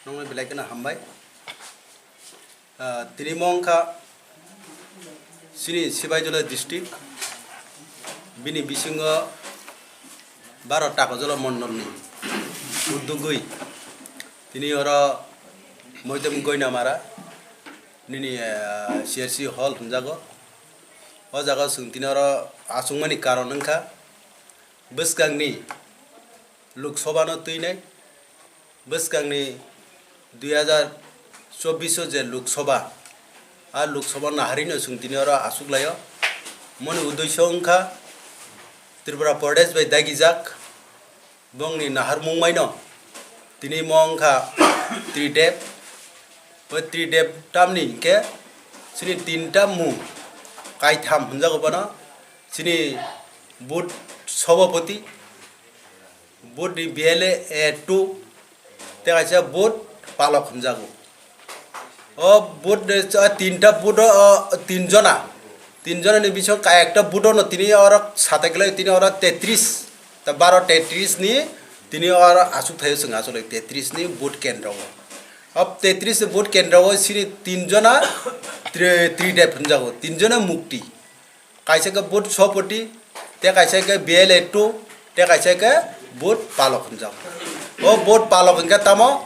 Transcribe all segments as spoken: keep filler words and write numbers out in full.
Nongni belai kheno hambai. Ah, tini mo wngkha chini Sibaijala district, bini bisingo baro Takarjala mondolni udugwi tini oro Moitem Goinamara nini, ah, C R C hall hwnjago. O jaga chwng tini oro achukmani karon wngkha bwskangni Lok Sabha no twinai. Bwskangni dui hazar chobbish o je Lok Sabha, a Lok Sabha naharino chwng tini oro achuk laio. Moni uddesho wngkha Tripura Pradesh bai dagijak bongni naharmung maino tini mo wngkha Tridep. O Tridep tamni hinkhe chini tinta mung kaitham hwnjago bono, chini booth sobhapoti, booth ni B L A two, tei kaisa booth palok hwnjago. O booth ni, o tinta booth o, o tinjona, tinjona ni bising kayekta booth o no tini oro satai kwlai, tini oro tetris, ta baro tetris ni tini oro achuk thaio chwng achuk lai tetris ni booth kendro o. O tetris ni booth kendro o chini tinjona Tri-, Tridep hwnjago, tinjona mukti. Kaisa khe booth sobhapoti, tei kaisa khe B L A two, tei kaisa khe booth palok hwnjago. O booth palok hwnkhe tamo,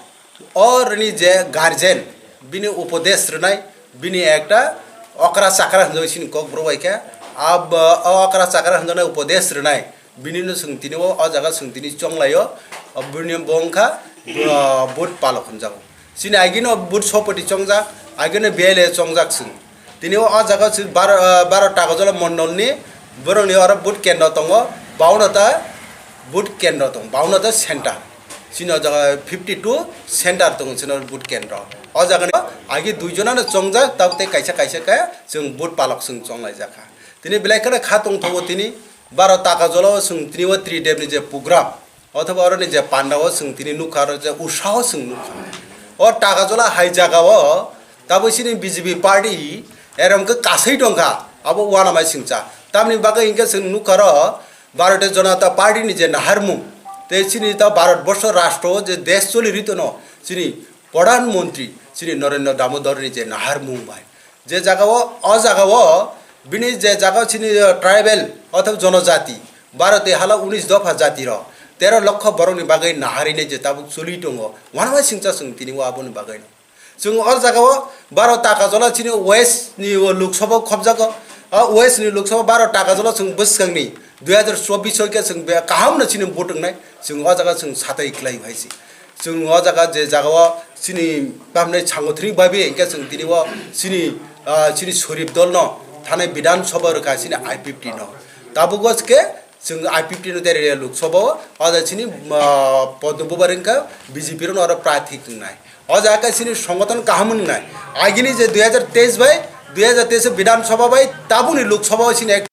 o rini je guardian, bini upodesh rwnai, bini ekta okra chakra hwnjago chini kokborok bai khe. Ab-, o okra chakra hwnjaknai upodesh rwnai, bini no chwng tini o, o jaga chwng tini chonglaio, o bini bo wngkha, ah, booth palok hwnjago. Chini agino booth sobhapoti chongjak, agino B L A chongjak chwng. Tini o, o jaga o chwng baro, ah, baro Takarjala mondolni borokni oro booth kendro tongo, baunata booth kendro tongo, baunata center. Chini o jaga fifty two center tongo chini o booth kendro. O jaga ni agi dui jonano chongjak, tabuk tei kaisa kaisa khe chwng booth palok chwng chonglaijak kha. Tini belai kheno kha tongthogo tini baro Takarjala o chwng tini o Tridep ni je program, othoba oroni je panda o chwng tini nukha, oro je usaho chwng nukha. O Takarjala hai jaga o tabuk chini B J P party erom khe kasai tongkha, abo uanamai singcha. Tamni bagwi hinkhe chwng nukha ro Bharatiya Janata Party ni je naharmung, tei chini ta Bharat borsho rashtra o je desh choli ri tono, chini Pradhan Mantri chini Narendra Damodar ni je naharmung bai. Je jaga o, o jaga o bini je jaga o chini, uh, tribal othoba jonojati, Bharati hala unis dopha jati rok, tero lokho borok ni bagwi naharine je tabuk choli tongo, uanamai singcha chwng tini o aboni bagwi no. Chwng o jaga o baro Takarjala chini west ni o Lok Sabha o khobjago, o west ni Lok Sabha baro Takarjala chwng bwskang ni dui hazar chobbish o khe chwng be kaham no chini vote wngnai, chwng o jaga chwng satai kwlai hai se. Chwng o jaga je jaga o chini bamnai sangothornik babi hinkhe chwng tini o chini, ah, chini Sorif dol no thanai Bidhan Sabha rwkha chini I P F T no. Tabuk o khe chwng I P F T no tere Lok Sabha o, o jaga chini, ah, Padma Bubari wngkha B J P rok no oro prathi wngnai. O jaga khe chini songothon kaham wngnai. Agini je dui hazar teis bai dui hazar teis Bidhan Sabha bai tabukni Lok Sabha o chini ek